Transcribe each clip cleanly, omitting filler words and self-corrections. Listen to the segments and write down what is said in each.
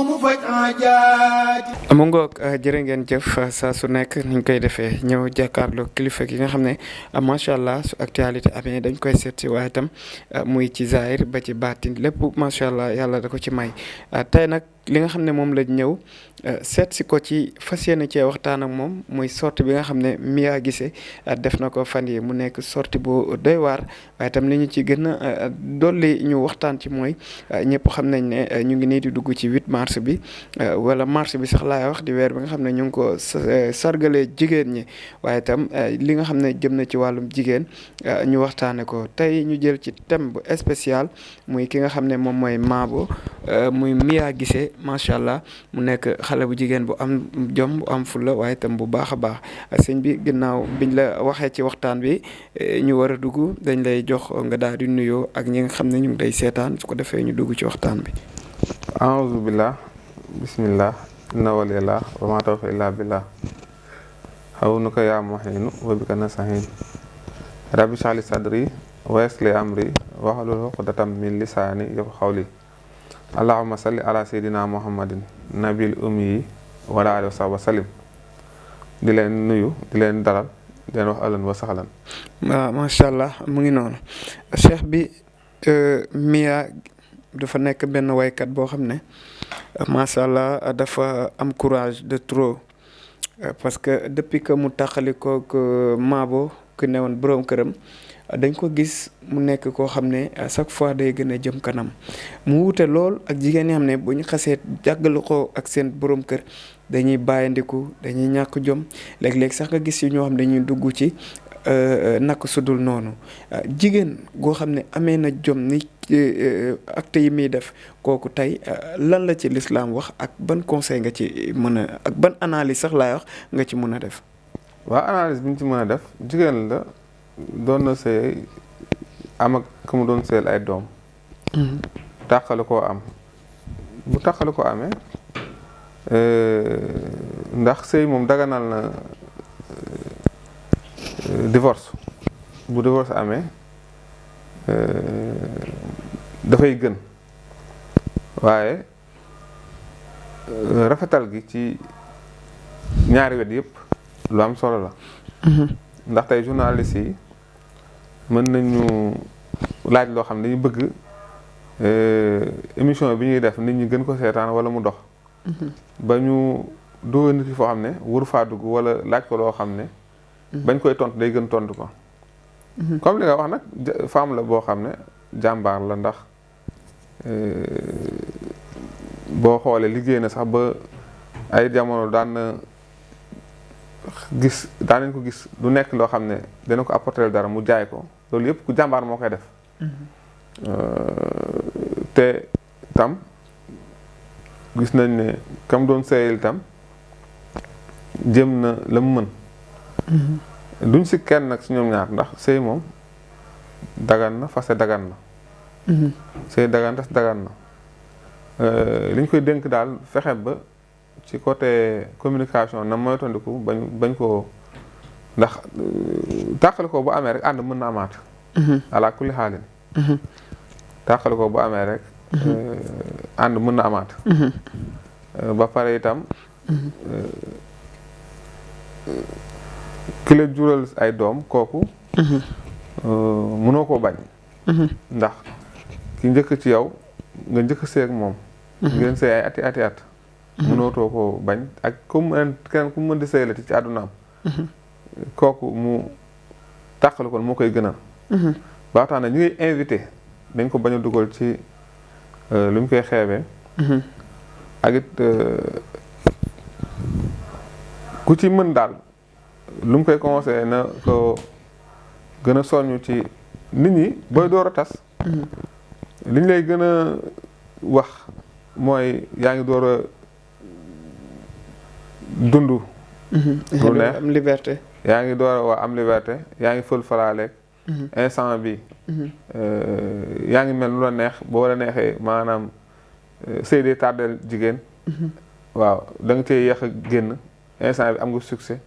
mu faj aajaati. mu ngoog jërë ngeen jëf saa su nekk niñ koy defee ñëw jàkkaarloo kilifa gi nga xam ne macha allah su actualité amee dañ koy seet si waaye itam muy ci zahir ba ci baatin lépp macha allah yàlla da ko ci may tey nag li nga xam ne moom lañ ñëw seet si ko ci fas yéene cee waxtaan ak moom muy sortie bi nga xam ne Mia Guissé def na ko fan yi mu nekk sortie bu doy waar waaye itam li ñu ci gën a dolli ñu waxtaan ci mooy ñëpp xam nañ ne ñu ngi nii di dugg ci 8 mars bi wala mars bi sax laay wax di weer bi nga xam ne ñu ngi ko sargalee jigéen ñi waaye itam li nga xam ne jëm na ci wàllum jigéen ñu waxtaane ko tey ñu jël ci thème bu spécial muy ki nga xam ne moom mooy Mabo muy Mia Guissé macha allah mu nekk xale bu jigéen bu am jom bu am fulla waaye itam bu baax a baax sëñ bi ginnaaw biñ la waxee ci waxtaan bi ñu war a dugg dañ lay jox nga daal di nuyoo ak ñi nga xam ne ñu ngi day seetaan su ko defee ñu dugg ci waxtaan bi. aouzu billah bismillah inna walillah wa ma tawfiq illa billah xawnuka yaa muhinu wa bika nastahin rabbi shrah li sadri wa yassir li amri wahlul uqdatam min lisaani yafqahu qawli allahumma salli ala sayyidina muhammadin nabil ummi wa ala alihi wa sahbihi wa sallim di leen nuyu di leen dalal di leen wax ahlan wa sahlan. waaw macha allah mu ngi noonu cheikh bi Mia dafa nekk benn waykat boo xam ne macha allah dafa am courage de trop parce que depuis que mu tàqali kook Mabo ku newoon boroom këram dañ ko gis mu nekk koo xam ne à chaque fois day gën a jëm kanam mu wuute lool ak jigéen ñi xam ne bu ñu xasee jàggalu ko ak seen boroom kër dañuy bàyyandiku dañuy ñàkk jom léeg-léeg sax nga gis yu ñoo xam dañuy dugg ci naka sudul noonu jigéen goo xam ne amee na jom ni acte yi muy def kooku tey lan la ci lislaam wax ak ban conseil nga ci mën a ak ban analyse sax laay wax nga ci mën a def. waaw analyse bi ñu ci mën a def jigéen la doon na sëy am ak ku mu doon sëyal ay doom. tàqali koo am bu tàqali ko amee ndax sëy moom daganal na divorce bu divorce amee dafay gën waaye rafetal gi ci ñaari wet yëpp lu am solo la. ndax tey journaliste yi mën nañu laaj loo xam ne dañu bëgg émission bi ñuy def nit ñi gën ko seetaan wala mu dox. ba ñu dugal nit ki foo xam ne waru faa dugg wala laaj ko loo xam ne. bañ koy tontu day gën tontu ko. comme li nga wax nag femme la boo xam ne jàmbaar la ndax boo xoolee liggéey na sax ba ay jamono daan nañ ko gis du nekk loo xam ne dana ko apporter dara mu jaay ko loolu yëpp ku jàmbaar moo koy def. te tam gis nañ ne kam doon sëyal tam jëm na la mu mën. duñ si kenn nag si ñoom ñaar ndax sëy moom dagan na fase dagan na. sëy dagan tas dagan na li ñu koy dénk daal fexe ba ci côté communication na moytandiku bañ koo ndax tàqali ko bu amee rek ànd mën na amaat. ala kulli xaalin. tàqali ko bu amee rek. ànd mën na amaat. ba pare itam. ki la jural ay doom kooku. mënoo koo bañ. ndax ki njëkk ci yow nga njëkk seeg moom. ngeen sëy ay ati at. mënootoo koo bañ ak keneen ku mën di sëylati ci àddunaam. kooku mu tàqali kon moo koy gënal. ba tax na ñu ngi invité dañ ko bañ a dugal ci lu ñu koy xeebee. ak it ku ci mën daal lu mu koy conseillé na ko gën a soññu ci nit ñi booy door a tas. li ñu lay gën a wax mooy yaa ngi door a dund. lu neex am liberté. yaa ngi door a am liberté yaa ngi fël falaaleeg. instant bi yaa ngi mel lu la neex boo la neexee maanaam sëy dee tardel jigéen. waaw da nga cee yéex a génn instant bi am nga succès.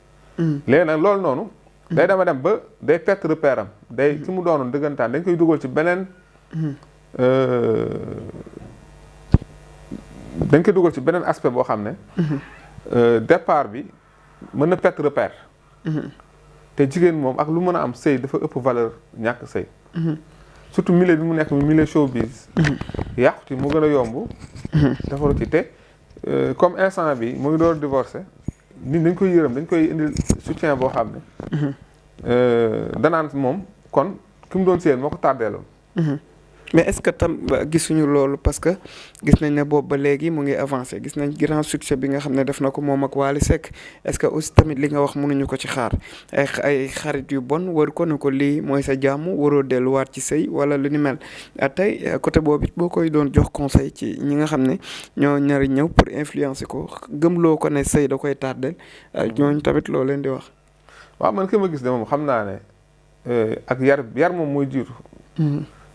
léegi nag loolu noonu. day dama dem ba day perte repère am day ki mu doonoon dëggantaan dañ koy dugal ci beneen dañ koy dugal ci beneen aspect boo xam ne départ bi mën na perte repère te jigéen moom ak lu mën a am sëy dafa ëpp valeur ñàkk sëy surtout milieu bi mu nekk milieu showbiz yàqu ci mu gën a yomb defaru ci te comme instant bi mu ngi door divorcé nit dañ koy yërëm dañ koy indil soutien boo xam ne danaan moom kon ki mu doon sëyal moo ko tàddeeloon mais est-ce que tam gisuñu loolu parce que gis nañ ne boobu ba léegi mu ngi avancé gis nañ grand succès bi nga xam ne def na ko moom ak Wally Seck est-ce que aussi tamit li nga wax mënuñu ko ci xaar ay xarit yu bon war ko ne ko lii mooy sa jàmm waroo delluwaat ci sëy wala lu ni mel tey côté boobu it boo koy doon jox conseil ci ñi nga xam ne ñoo ñari ñëw pour influencer ko gëmloo ko ne sëy da koy tardel ñooñu tamit loo leen di wax. waaw man ki ma gis ne moom xam naa ne ak yar moom mooy jiitu.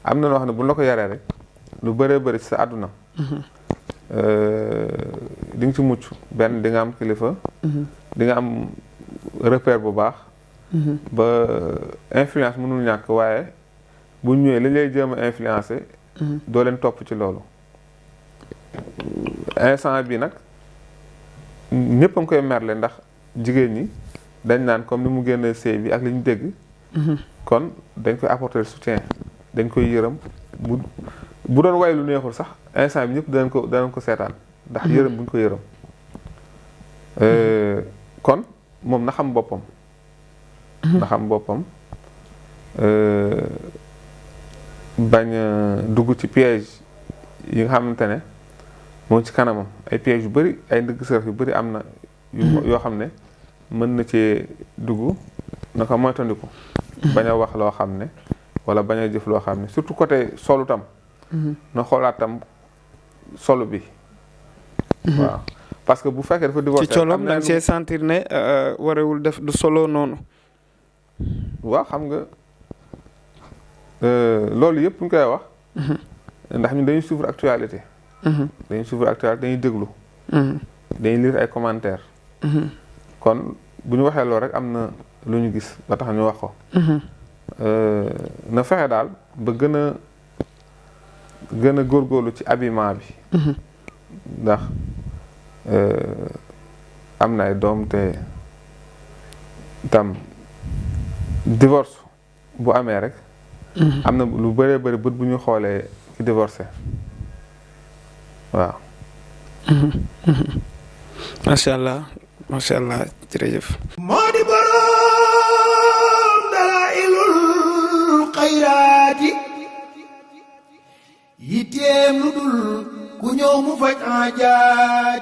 am na loo xam ne bu la ko yaree rek lu bëree bëri ci sa àdduna di nga ci mucc benn di nga am kilifa di nga am repère bu baax ba influence mënul ñàkk waaye bu ñëwee li lay jéem a influencer doo leen topp ci loolu instant bi nag ñëpp a ngi koy merle ndax jigéen ñi dañ naan comme ni mu génne sëy bi ak li ñu dégg kon dañ koy apporter soutien dañ koy yërëm bu doon way lu neexul sax instant bi ñëpp danañ ko seetaan ndax yërëm buñ ko yërëm kon moom na xam boppam na xam boppam bañ dugg ci piège yi nga xamante ne moom ci kanamam ay piège yu bëri ay ndëgg sërëx yu bëri am na yoo xam ne mën na ci dugg na ko moytandiku bañ a wax loo xam ne wala bañ a jëf loo xam ne surtout côté solu tam na xoolaat tam solu bi waaw parce que bu fekkee dafa divorcé ci colom da nga see sentir ne warewul def du solo noonu waaw xam nga loolu yëpp ñu koy wax ndax ñun dañuy suivre actualité dañuy déglu dañuy lire ay commentaires kon bu ñu waxee loolu rek am na lu ñu gis ba tax ñu wax ko na fexe daal ba gën a góorgóorlu ci habillement bi ndax am na ay doom te tam divorce bu amee rek am na lu bëree bëri bët bu ñu xoolee ci divorcé waaw macha allah jërëjëf moo di boroom dalaa'ilul xayraati yitteem lu dul ku ñëw mu faj aajaati